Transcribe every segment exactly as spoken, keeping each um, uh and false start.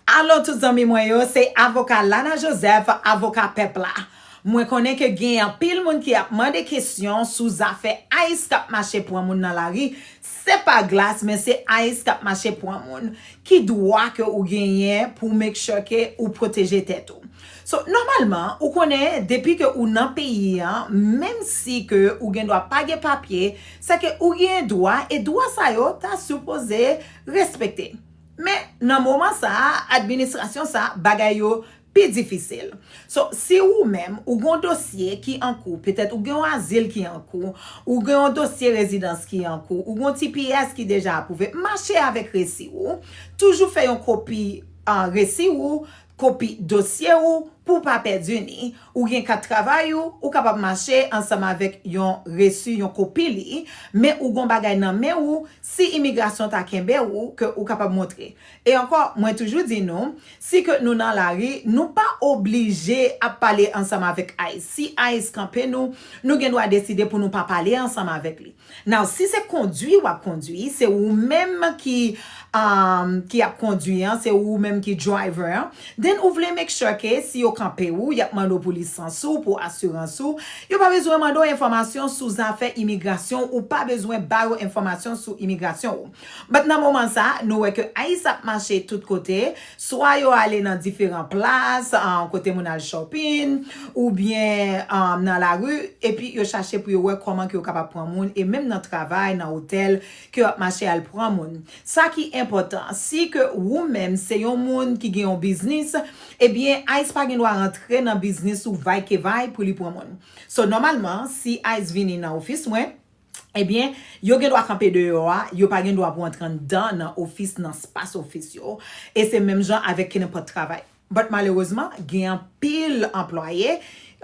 Alo tout zanmi mwen yo, se avoka Lana Joseph, avoka pèp la. Mwen konnen ke gen anpil moun ki ap mande kesyon sou zafè ICE k ap mache pran moun nan lari. Se pa glas, men se ICE k ap mache pran moun. Ki dwa ke ou genyen pou make sure ke ou pwoteje tèt ou? So, nòmalman, ou konnen, depi ke ou nan peyi an, menm si ke ou gen dwa pa gen papye, se ke ou gen dwa, e dwa sa yo ta sipoze respekte. Men, nan moman sa a, administrasyon sa a, bagay yo pi difisil. So, si ou menm, ou gen yon dosye ki an kou, petèt ou gen yon azil ki an kou, ou gen yon dosye rezidans ki an kou, ou gen yon T P S ki deja apwouve, mache avèk resi ou, toujou fè yon kopi, ah, resi ou, kopi dosye ou, pou w pa pèdi ni. Ou gen kat travay ou, ou kapab mache ansanm avèk yon resi, yon kopi li, men ou gen yon bagay nan men ou, si imigrasyon ta kenbe ou, ke ou kapab montre. E ankò, mwen toujou di nou, si ke nou nan lari, nou pa oblije ap pale ansanm avèk ICE. Si ICE kanpe nou, nou gen dwa deside pou nou pa pale ansanm avèk li. Now, si se kondwi w ap kondwi, se ou menm ki, um, ki ap kondwi an, se ou menm ki driver an, then ou vle make sure ke si yo kanpe ou, y ap mande w pou lisans ou, pou asirans ou, yo pa bezwen mande w enfòmasyon sou zafè imigrasyon, ou pa bezwen ba yo enfòmasyon sou imigrasyon ou. But nan moman sa, nou wè ke ICE ap mache tout kote, swa yo ale nan diferan plas, ah, kote moun al shopping, oubyen, ah, nan lari, epi yo chache pou yo wè kòman ke yo kapab pran moun, e menm nan travay, nan otèl, ke yo ap mache al pran moun. Sa ki enpòtan, si ke ou menm se yon moun ki gen yon biznis, ebyen, ICE pa gen dwa rantre nan biznis ou vay ke vay pou li pran moun. So, nòmalman, si ICE vini nan ofis mwen, ebyen, yo gen dwa kanpe deyò a, yo pa gen dwa pou antre anndan nan ofis, nan espas ofis yo. E se menm jan avèk kenenpòt travay. But malerezman, gen anpil anplwaye,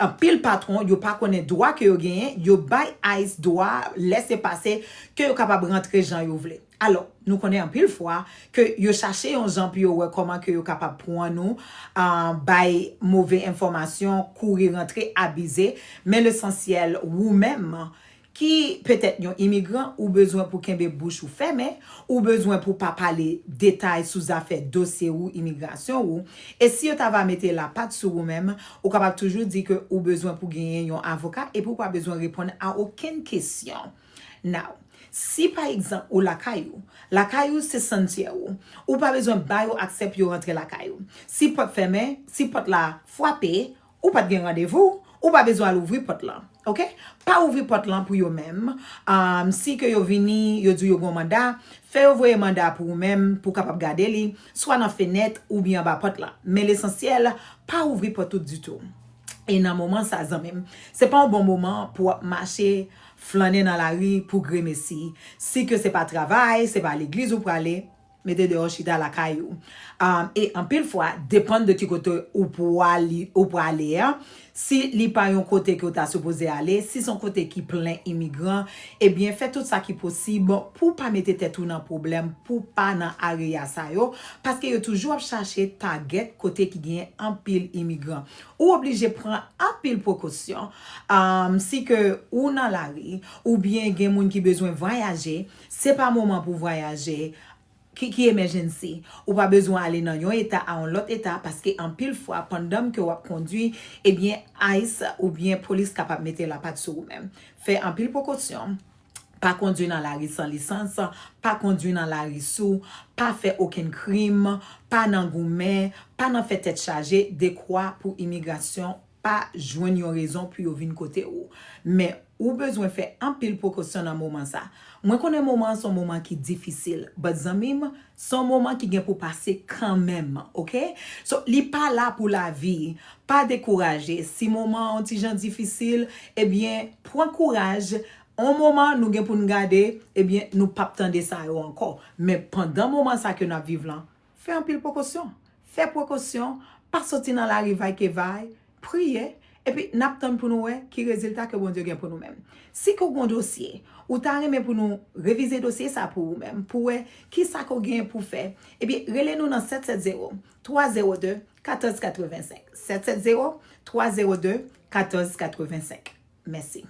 anpil patwon, yo pa konnen dwa ke yo genyen, yo bay ICE dwa lèse pase ke yo kapab rantre jan yo vle. Alò, nou konnen anpil fwa ke yo chache yon jan pou yo wè kòman ke yo kapab pran nou, ah, bay move enfòmasyon, kouri rantre, abize, men lesansyèl, ou menm, ki petèt yon imigran, ou bezwen pou kenbe bouch ou fèmen, ou bezwen pou pa pale detay sou zafè dosye ou, imigrasyon ou. E si yo ta va mete lapat sou ou menm, ou kapab toujou di ke ou bezwen pou genyen yon avoka epi ou pa bezwen reponn a okenn kesyon. Now, si pa egzanp ou lakay ou, lakay ou se santyè ou, ou pa bezwen ba yo aksè pou yo rantre lakay ou. Si pòt fèmen, si pòt la frape, ou pa t gen randevou, ou pa bezwen al ouvri pòt lan. Oke? Pa ouvri pòt lan pou yo menm. Um, si ke yo vini, yo di w yo gen yon manda, fè yo voye manda pou ou menm, pou w kapab gade li, swa nan fenèt oubyen anba pòt lan. Men lesansyèl, pa ouvri pòt ou ditou. E nan moman sa, zanmi m, se pa yon bon moman pou w ap mache, flannen nan lari pou gremesi. Si ke se pa travay, se pa legliz ou prale, mete deyò chita lakay ou. Um, e anpil fwa, depann de ki kote ou pwale, ou prale a, si li pa yon kote ke w ta sipoze ale, si se yon kote ki plen imigran, ebyen, fè tout sa ki posib pou w pa mete tèt ou nan pwoblèm, pou w pa nan areya sa yo, paske yo toujou ap chache tagèt kote ki gen anpil imigran. Ou oblije pran anpil prekosyon. Um, si ke ou nan lari, oubyen gen moun ki bezwen vwayaje, se pa moman pou vwayaje, ki, ki emergency. Ou pa bezwen ale nan yon eta a yon lòt eta, paske anpil fwa, pandan ke w ap kondwi, ebyen, ICE oubyen polis kapab mete lapat sou ou menm. Fè anpil prekosyon. Pa kondwi nan lari san lisans, pa kondwi nan lari sou, pa fè okenn krim, pa nan goumen, pa nan fè tèt chaje, dekwa pou imigrasyon pa jwenn yon rezon pou yo vin kote ou. Men, ou bezwen fè anpil prekosyon nan moman sa. Mwen konnen moman an se yon moman ki difisil, but zanmi m, se yon moman ki gen pou pase kanmenm, oke? So, li pa la pou lavi. Pa dekouraje. Si moman an yon ti jan difisil, ebyen, pran kouraj. Yon moman, nou gen pou n gade, ebyen, nou p ap tande sa yo ankò. Men pandan moman sa ke n ap viv lan, fè anpil prekosyon. Fè prekosyon, pa soti nan lari vay ke vay, priye, epi n ap tann pou nou wè ki rezilta ke Bondye gen pou nou menm. Si ke w gen yon dosye, ou ta renmen pou nou revize dosye sa pou ou menm, pou wè ki sa ke w gen pou fè, ebyen, rele nou nan sèt sèt zewo, twa zewo de, katòz katrevensenk. Sèt sèt zewo, twa zewo de, katòz katrevensenk. Mèsi.